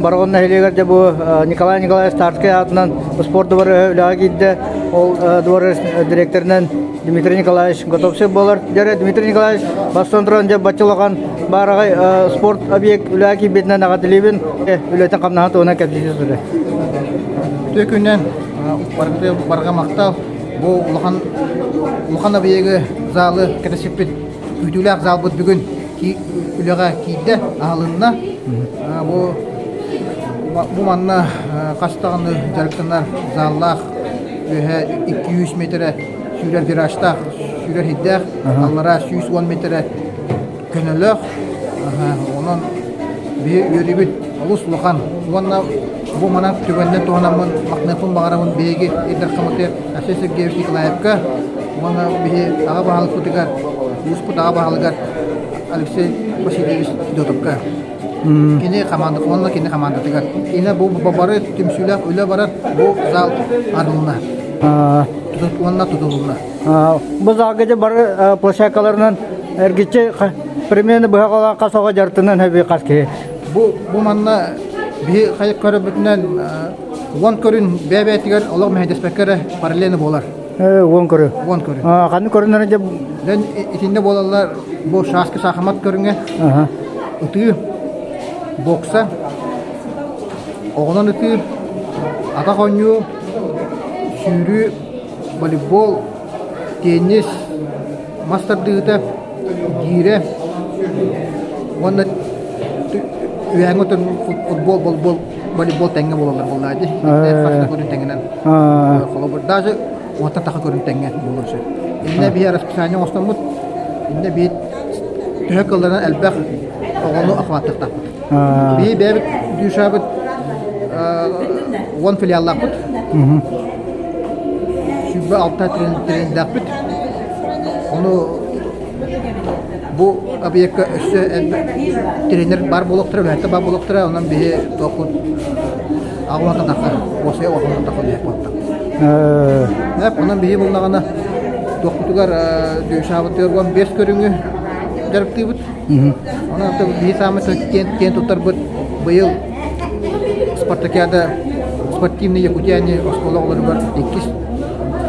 Бороҕон нэһилиэгэр дьэ бу Николай Николаевич Тарскай аатынан спорт дыбарыһа үлэҕэ киирдэ. Ол дыбарыас дириэктэринэн Дмитрий Николаевич Готовцев буолар. Дьэ Дмитрий Николаевич бастан туран дьэ бачча улахан баараҕай спорт объект үлэҕэ киирбитинэн эҕэрдэлиибин. Үлэтин хамнаһын туһунан кэпсии сытар. Үтүө күнүнэн барыгытыгар барҕа махтал. Бу улахан улахан объегы залы кэтэспиппит күүтүүлээх залбыт бүгүн үлэҕэ киирдэ, аһылынна. Бу бу манна хас даҕаны дьарыктанар заллаах үөһэ 200 миэтэрэ сүүрэр виражтаах, сүүрэр иһиттээх, аллараа 110 миэтэрэ көнөлөөх. Онон биһи үөрүүбүт олус улахан. Уонна бу манан түгэнинэн туһанаммын махтаныахпын баҕарабын биһиги Ил Дархаммытыгар Арсен Сергеевич Николаевка уонна биһи аҕа баһылыкпытыгар, улууспут аҕа баһылыгар Алексей Васильевич Федотовка. Кини команда уонна кини командатыгар. Ина бу бары түмсүүлээх үлэ барар, бу зал арылынна. Уонна тутулунна. Бу залга дьэ бары площадкаларынан эргиччи примерно быһа хас оҕо дьарытынан хэби хас киһи. Бу бу манна биһи хайык көрөбүтүнэн уон көрүн бэйэ-бэйэтигэр олох мэһэйдэспэккэ эрэ параллельно буолар. Уон көрү. Уон көрү. Ханнык көрүннэрин дьэ Дэн итиннэ буолаллар бу шашка саахымат көрүҥэ, ытыы, бокса, оҕонон ытыы, атах оонньуу, сүүрүү, волейбол, теннис, мас тардыыта, гиирэ уонна үөһээҥҥи өттүн футбол, волейбол, волейбол тэҥҥэ буолаллар буоллаа дии. Хас да көрүҥ тэҥинэн. Холобур, даже уонтан таха көрүҥ тэҥҥэ буолуон сөп. Иннэ биһи расписание оҥостоммут, иннэ биһи төһө кылларынан элбэх оҕону охваттыахтаахпыт. Биһи бэйэбит дюшабыт 10 филиаллаахпыт. 26 тренердээхпит. Ону бу объекка өссө тренер баар буолуохтара, үлэһиттэр баар буолуохтара, онон биһи туохпут аҕылата тахар, уосуйа оҕолорун тахар диэк буолта. Онон биһи буллаҕына туохпутугар дюшабытыгар 15 көрүҥү дьарыктыыбыт. Онон биһи саамай киэн туттарбыт быйыл спартакиада спортивный якутяне оскуола оҕолоругар иккис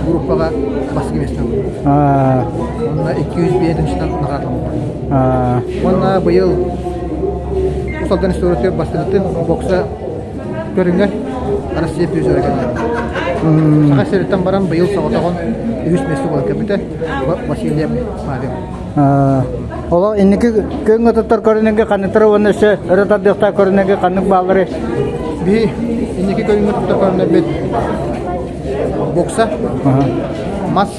группаҕа бастакы миэстэ ылла. Онно 205 тыһыынчаттан наҕараадаламмыппыт. Уонна быйыл Уус Алдан историятыгар бастакытын бокса көрүҥэр Россия призера кэллэ. Саха сириттэн баран быйыл соҕотоҕун үһүс миэстэ буолан кэлбитэ Василий Павел. Олох инники күҥҥэ туттар көрүнэргэ ханныктары уонна өссө өрө тардыахтаах көрүнэргэ ханнык бааллары? Биһи инники көрүҥҥэ туттар көрүнэрбит бокса, мас,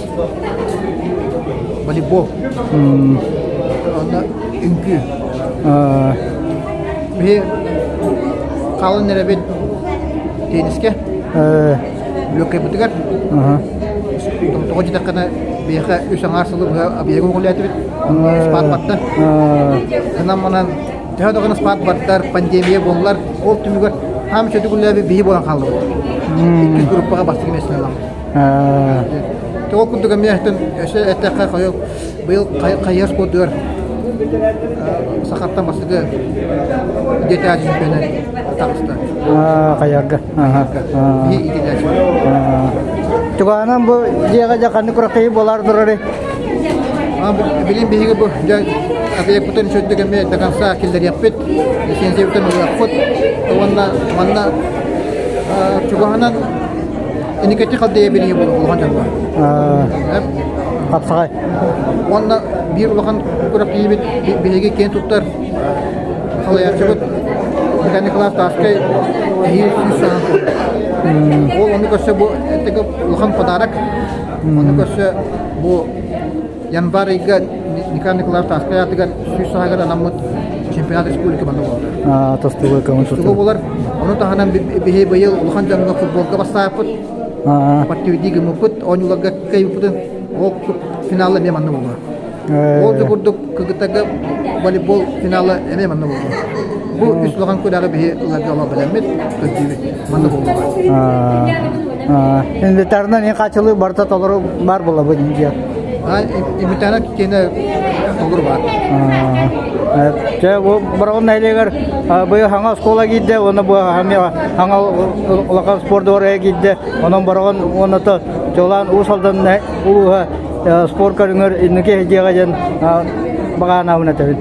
волейбол, уонна үҥкүү. Биһи хаалан эрэбит теннискэ. Лөкөйбүтүгэр тоҕо диэтэххинэ биһиэхэ үс аҥаар сылы быһа объегы оҕулээтибит. Спад барда. Гынан манан төһө даҕаны спад бардар, пандемия буоллар, ол түмүгэр хаам чөтүгүлээби биһи буолан хааллыбыт. Иккис группаҕа бастакы миэстэни ыламмыт. Ол курдук эмиэ өссө эттэххэ хойу быйыл хайыһар спордугар Сахаттан бастакы ДТА чемпиона таҕыста. Хайарга. Биһи иитиллээччи. Тугаанан бу дьиэҕэ дьэ ханнык күрэхтэһии буолар турары? Билин биһиги бу дьэ объекпытын үчүгдүк эмиэ до конца киллэриэхпит, лицензиябытын ылыахпыт уонна манна чугаһынан Иникэти халдайа билии буолар улахан дьоҥҥо. Хапсаҕай. Уонна биир улахан күрэхтэһиибит биһиги киэн туттар салайааччыбыт Михаил Николаев Тарскай эһиил сүүс сааһын туолла. Ол ону көрсө бу улахан подарок. Ону көрсө бу Январь ыйга Николай Николаев Тарскай аатыгар сүүс сааһыгар анаммыт чемпионат республика манна буолар. Тостуга көҥүл Тостуга буолар. Ону таһынан биһи быйыл улахан дьоҥҥо футболга бастааппыт. Спортивный гыммыппыт, оонньууларга кыайбыппытын ол финала эмиэ манна буолуо. Ол да курдук кыргыттарга волейбол финала эмиэ манна буолуо. Бу үс улахан күрэҕи биһи ыларга олох бэлэммит, көрдүүбүт. Манна буолуоҕа. Инвентарынан ең хаачылыы барыта толору баар буолабын дии. Инвентарынан киэнэ толору баар. Чэ, бу Бороҕон нэһилиэгэр быйыл хаҥа оскуола киирдэ, уонна бу хаҥа улахан спорт дворе киирдэ. Онон Бороҕон уонна то чуолаан Уус Алдан улууһа спорт көрүҥэр инники дьиэҕэ диэн баҕанаабын этэбин.